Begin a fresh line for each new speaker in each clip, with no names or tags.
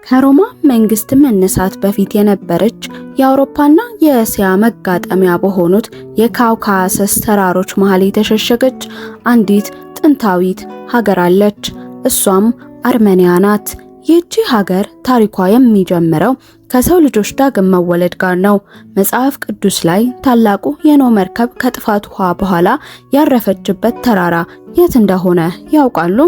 ከሮማ መንግስት መነሳት በፊት የነበረች የአውሮፓና የእስያ መጋጠሚያ በሆኑት የካውካሰስ ተራሮች መሃል የተሸሸገች አንዲት ጥንታዊት ሀገር አለች። እሷም አርመኒያ ናት። ይህቺ ሀገር ታሪኳ የሚጀምረው ከሰው ልጆች ዳግም መወለድ ጋር ነው። መጽሐፍ ቅዱስ ላይ ታላቁ የኖህ መርከብ ከጥፋት ውሃ በኋላ ያረፈችበት ተራራ የት እንደሆነ ያውቃሉ?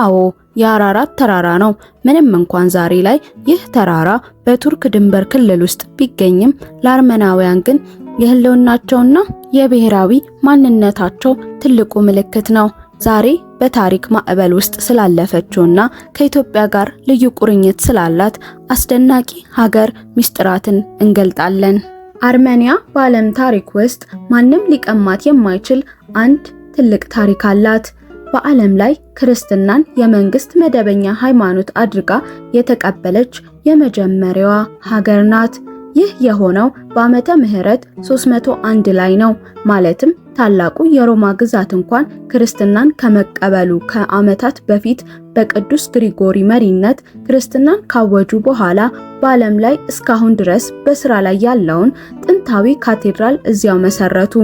አዎ፣ የአራራት ተራራ ነው። ምንም እንኳን ዛሬ ላይ ይህ ተራራ በቱርክ ድንበር ክልል ውስጥ ቢገኝም ለአርመናውያን ግን የህልውናቸውና የብሔራዊ ማንነታቸው ትልቁ ምልክት ነው። ዛሬ በታሪክ ማዕበል ውስጥ ስላለፈችውና ከኢትዮጵያ ጋር ልዩ ቁርኝት ስላላት አስደናቂ ሀገር ሚስጥራትን እንገልጣለን። አርመኒያ በዓለም ታሪክ ውስጥ ማንም ሊቀማት የማይችል አንድ ትልቅ ታሪክ አላት። በዓለም ላይ ክርስትናን የመንግስት መደበኛ ሃይማኖት አድርጋ የተቀበለች የመጀመሪያዋ ሀገር ናት። ይህ የሆነው በዓመተ ምህረት 301 ላይ ነው። ማለትም ታላቁ የሮማ ግዛት እንኳን ክርስትናን ከመቀበሉ ከዓመታት በፊት በቅዱስ ግሪጎሪ መሪነት ክርስትናን ካወጁ በኋላ በዓለም ላይ እስካሁን ድረስ በስራ ላይ ያለውን ጥንታዊ ካቴድራል እዚያው መሰረቱ።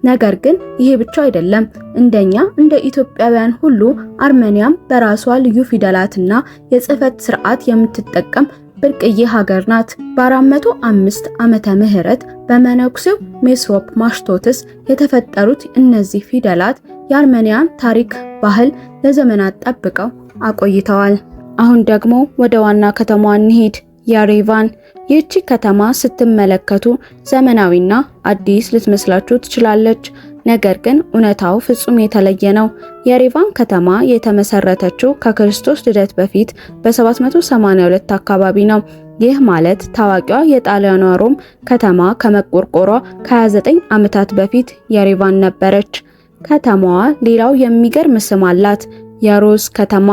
ነገር ግን ይሄ ብቻ አይደለም። እንደኛ እንደ ኢትዮጵያውያን ሁሉ አርመኒያም በራሷ ልዩ ፊደላትና የጽህፈት ስርዓት የምትጠቀም ብርቅዬ ሀገር ናት። በ405 ዓመተ ምህረት በመነኩሴው ሜስሮፕ ማሽቶትስ የተፈጠሩት እነዚህ ፊደላት የአርመኒያን ታሪክ፣ ባህል ለዘመናት ጠብቀው አቆይተዋል። አሁን ደግሞ ወደ ዋና ከተማዋ እንሂድ፣ የሬቫን። ይህቺ ከተማ ስትመለከቱ ዘመናዊና አዲስ ልትመስላችሁ ትችላለች። ነገር ግን እውነታው ፍጹም የተለየ ነው። የሬቫን ከተማ የተመሰረተችው ከክርስቶስ ልደት በፊት በ782 አካባቢ ነው። ይህ ማለት ታዋቂዋ የጣሊያኗ ሮም ከተማ ከመቆርቆሯ ከ29 ዓመታት በፊት የሬቫን ነበረች። ከተማዋ ሌላው የሚገርም ስም አላት። የሮዝ ከተማ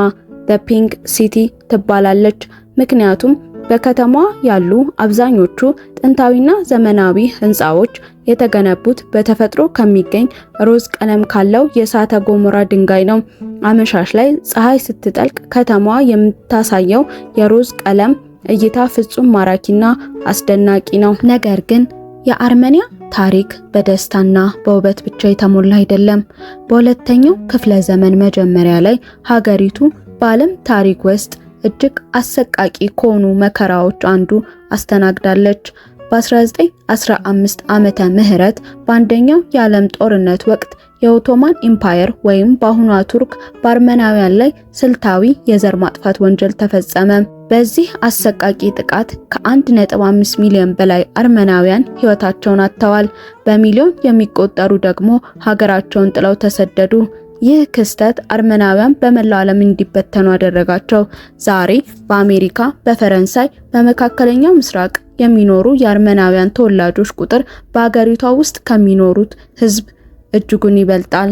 The Pink City ትባላለች። ምክንያቱም በከተማዋ ያሉ አብዛኞቹ ጥንታዊና ዘመናዊ ህንፃዎች የተገነቡት በተፈጥሮ ከሚገኝ ሮዝ ቀለም ካለው የእሳተ ገሞራ ድንጋይ ነው። አመሻሽ ላይ ፀሐይ ስትጠልቅ ከተማዋ የምታሳየው የሮዝ ቀለም እይታ ፍጹም ማራኪና አስደናቂ ነው። ነገር ግን የአርመኒያ ታሪክ በደስታና በውበት ብቻ የተሞላ አይደለም። በሁለተኛው ክፍለ ዘመን መጀመሪያ ላይ ሀገሪቱ በዓለም ታሪክ ውስጥ እጅግ አሰቃቂ ከሆኑ መከራዎች አንዱ አስተናግዳለች። በ1915 ዓመተ ምህረት በአንደኛው የዓለም ጦርነት ወቅት የኦቶማን ኢምፓየር ወይም በአሁኗ ቱርክ በአርመናውያን ላይ ስልታዊ የዘር ማጥፋት ወንጀል ተፈጸመ። በዚህ አሰቃቂ ጥቃት ከ1.5 ሚሊዮን በላይ አርመናውያን ሕይወታቸውን አጥተዋል። በሚሊዮን የሚቆጠሩ ደግሞ ሀገራቸውን ጥለው ተሰደዱ። ይህ ክስተት አርመናውያን በመላው ዓለም እንዲበተኑ አደረጋቸው። ዛሬ በአሜሪካ፣ በፈረንሳይ፣ በመካከለኛው ምስራቅ የሚኖሩ የአርመናውያን ተወላጆች ቁጥር በአገሪቷ ውስጥ ከሚኖሩት ሕዝብ እጅጉን ይበልጣል።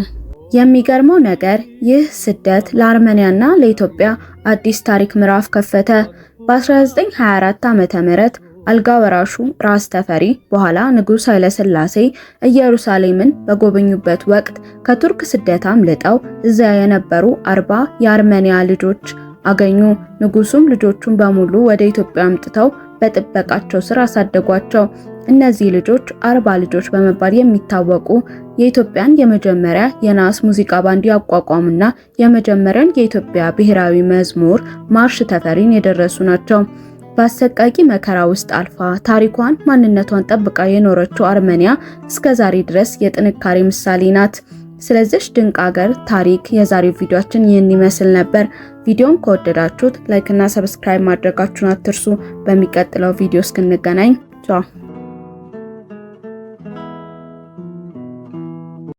የሚገርመው ነገር ይህ ስደት ለአርመኒያና ለኢትዮጵያ አዲስ ታሪክ ምዕራፍ ከፈተ። በ1924 ዓመተ ምህረት አልጋ ወራሹ ራስ ተፈሪ በኋላ ንጉሥ ኃይለሥላሴ ኢየሩሳሌምን በጎበኙበት ወቅት ከቱርክ ስደት አምልጠው እዚያ የነበሩ 40 የአርመኒያ ልጆች አገኙ። ንጉሱም ልጆቹን በሙሉ ወደ ኢትዮጵያ አምጥተው በጥበቃቸው ስር አሳደጓቸው። እነዚህ ልጆች 40 ልጆች በመባል የሚታወቁ የኢትዮጵያን የመጀመሪያ የናስ ሙዚቃ ባንድ ያቋቋሙና የመጀመሪያን የኢትዮጵያ ብሔራዊ መዝሙር ማርሽ ተፈሪን የደረሱ ናቸው። በአሰቃቂ መከራ ውስጥ አልፋ ታሪኳን፣ ማንነቷን ጠብቃ የኖረችው አርመኒያ እስከ ዛሬ ድረስ የጥንካሬ ምሳሌ ናት። ስለዚህ ድንቅ ሀገር ታሪክ የዛሬው ቪዲዮአችን ይህን ይመስል ነበር። ቪዲዮን ከወደዳችሁት like እና subscribe ማድረጋችሁን አትርሱ። በሚቀጥለው ቪዲዮ እስክንገናኝ ቻው።